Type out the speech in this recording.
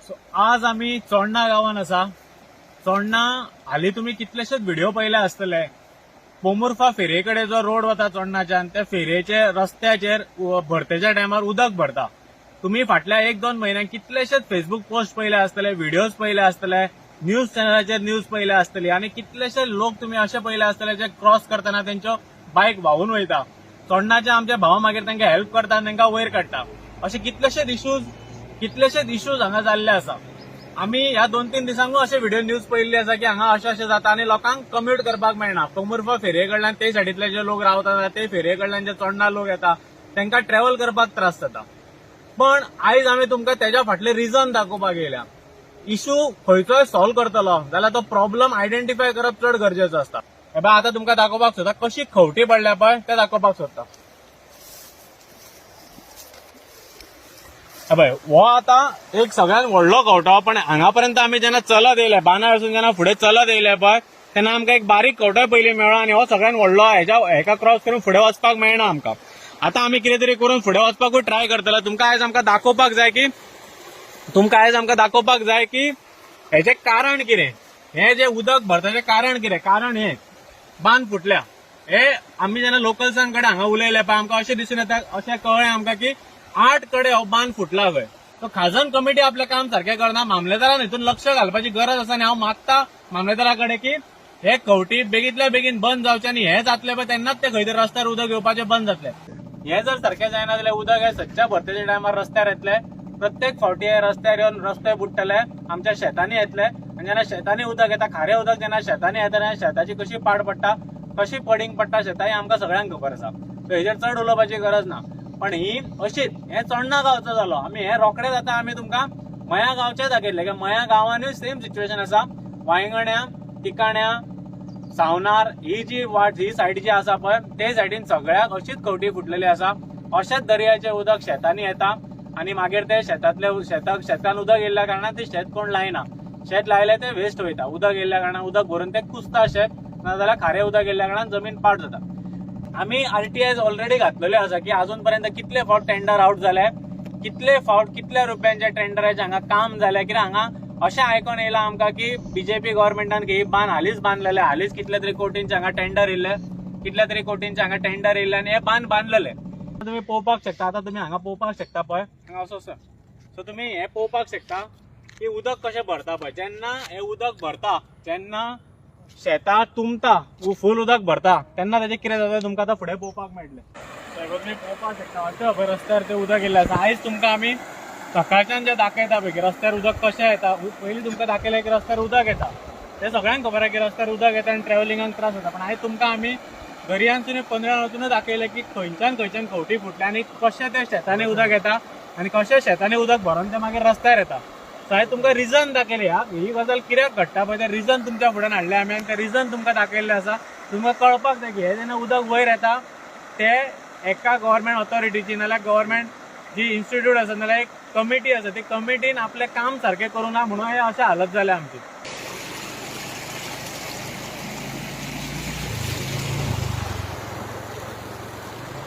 So आज आमी चोडणा गांवान आसा. चोडणा हालीं तुमी कितलेशेच व्हिडिओ पळयले आसतले. पोंबुर्फा फेरये कडेन जो रोड वता चोडणाच्यान त्या फेरयेचे रस्त्याचेर भरतेच्या टायमार उदक भरता. तुमी फाटल्या एक दोन म्हयन्यांत कितलेशेच फेसबूक पोस्ट पळयले आसतले, व्हिडिओज पळयले आसतले, न्यूज चॅनलाचेर न्यूज पळयले आसतली आनी कितलेशे लोक तुमी अशे पळयले आसतले जे क्रॉस करतना तेंच्यो बायक व्हांवून वयता. चोडणाचे आमचे भाव मागीर तांकां हेल्प करता आनी तांकां वयर काडटा. अशे कितलेशेच इश्यूज हांगा जाल्ले आसा. आमी ह्या दोन तीन दिसांकूय अशे व्हिडिओ न्यूज पळयल्ली आसा की हांगा अशें अशें जाता आनी लोकांक कम्यूट करपाक मेळना. पोंबुर्फा फेरये कडल्यान ते सायडींतले जे लोक रावता ते फेरये कडल्यान जे चोडणा लोक येता तांकां ट्रॅव्हल करपाक त्रास जाता. पण आयज आमी तुमकां तेज्या फाटले रिजन दाखोवपाक येयल्या. इशू खंयचोय सॉल्व करतलो जाल्यार तो प्रॉब्लम आयडेंटिफाय करप चड गरजेचो आसता. हे पळय आतां तुमकां दाखोवपाक सोदता कशी खवटी पडल्या पळय तें दाखोवपाक सोदता. पळय हो आतां एक सगळ्यात व्हडलो कवटो, पण हांगा पर्यंत आमी जेन्ना चलत येयले बांदार वचून जेन्ना फुडें चलत येयले पळय तेन्ना आमकां एक बारीक कवटोय पयलीं मेळ्ळो आनी हो सगळ्यात व्हडलो. हेका क्रॉस करून फुडें वचपाक मेळना आमकां. आतां आमी कितें तरी करून फुडें वचपाकूय ट्राय करतले. तुमकां आयज आमकां दाखोवपाक जाय की हेचें कारण कितें, हें जें उदक भरताचें कारण कितें. कारण हें बांद फुटल्या. हे आमी जेन्ना लोकल्सां कडेन हांगा उलयले पळय आमकां अशें दिसून येता, अशें कळ्ळें आमकां की 8 कडेन हो बांद फुटला खंय. तो खाजन कमिटी आपलें काम सारकें करना. मामलेदारान हितून लक्ष घालपाची गरज आसा आनी हांव मागता मामलेदारा कडेन की हे खवटी बेगींतल्या बेगीन बंद जावचे आनी हे जातले पळय तेन्नाच ते खंय तरी रस्त्यार उदक येवपाचें बंद जातलें. हें जर सारकें जायना जाल्यार उदक हे सदच्या भरतेच्या टायमार रस्त्यार येतले. प्रत्येक फावटी हे रस्त्यार येवन रस्ते बुडटले, आमच्या शेतांनी येतले आनी जेन्ना शेतांनी उदक येता, खारें उदक जेन्ना शेतांनी येता तेन्ना शेताची कशी पाड पडटा, कशी पडींग पडटा शेतां, हें आमकां सगळ्यांक खबर आसा. सो हेजेर चड उलोवपाची गरज ना. पण ही अशीच हें चोडणा गांवचो जालो. आमी हें रोखडेच आतां आमी तुमकां मया गांवचें दाखयतले. कित्याक मया गांवानूय सेम सिच्युएशन आसा. वायंगण्या, तिकाण्या, सावनार ही जी वाट, ही सायड जी आसा पळय ते सायडीन सगळ्याक अशीच खवटी फुटलेली आसा. अशेंच दर्याचें उदक शेतांनी येता आनी मागीर ते शेतान उदक येयल्ल्या कारणान ते शेत कोण लायना. शेत लायलें तें वेस्ट वयता. उदक येयल्ल्या कारणान उदक भरून तें कुसता शेत, नाजाल्यार खारें उदक येयल्ल्या कारणान जमीन पाड जाता. आमी RTIs already घातलेल्यो आसा की आजून पर्यंत कितले फावट टेंडर आवट जाले, कितले फावट कितल्या रुपयांच्या टेंडराचें हांगा काम जालें. कित्याक हांगा अशें आयकोन येयलां आमकां की बीजेपी गव्हर्मेंटान ही बांद हालींच बांदलेले, हालींच कितले तरी कोटींचे हांगा टेंडर येयल्ले, कितल्या तरी कोटींचे हांगा टेंडर येयल्ले आनी हे बांद बांदलेले. तुमी पळोवपाक शकता, आतां तुमी हांगा पळोवपाक शकता पळय हांगा असो आसा. सो तुमी हें पळोवपाक शकता की उदक कशें भरता पळय. जेन्ना हें उदक भरता तेन्ना शेतां तुमता, फूल उदक भरता तेन्ना तेजें कितें जाता तुमकां आतां फुडें पळोवपाक मेळटलें. तुमी पळोवपाक शकता अशें पळय रस्त्यार तें उदक येयल्लें आसा. आयज तुमकां आमी सकाळच्यान जें दाखयता पळय की रस्त्यार उदक कशें येता, पयलीं तुमकां दाखयलें की रस्त्यार उदक येता, तें सगळ्यांक खबर आसा की रस्त्यार उदक येता आनी ट्रॅव्हलिंगाक त्रास जाता. पण आयज तुमकां आमी दर्यांतसून 15 वचूनच दाखयलें की खंयच्यान खंयच्यान खवटी फुटल्या आनी कशें तें शेतांनी उदक येता आनी कशें शेतांनी उदक भरून तें मागीर रस्त्यार येता. सो हांवें तुमकां रिजन दाखयलें, ह्या ही गजाल कित्याक घडटा पळय तें रिजन तुमच्या फुड्यान हाडलें आमी आनी तें रिजन तुमकां दाखयल्लें आसा. तुमकां कळपाक जाय की हें जेन्ना उदक वयर येता तें एका गव्हर्मेंट ऑथॉरिटीची नाल्यार गव्हर्मेंट जी इन्स्टिट्यूट आसा नाल्यार एक कमिटी आसा, ती कमिटीन आपलें काम सारकें करूं ना म्हणून हे अशें हालत जाल्या आमची.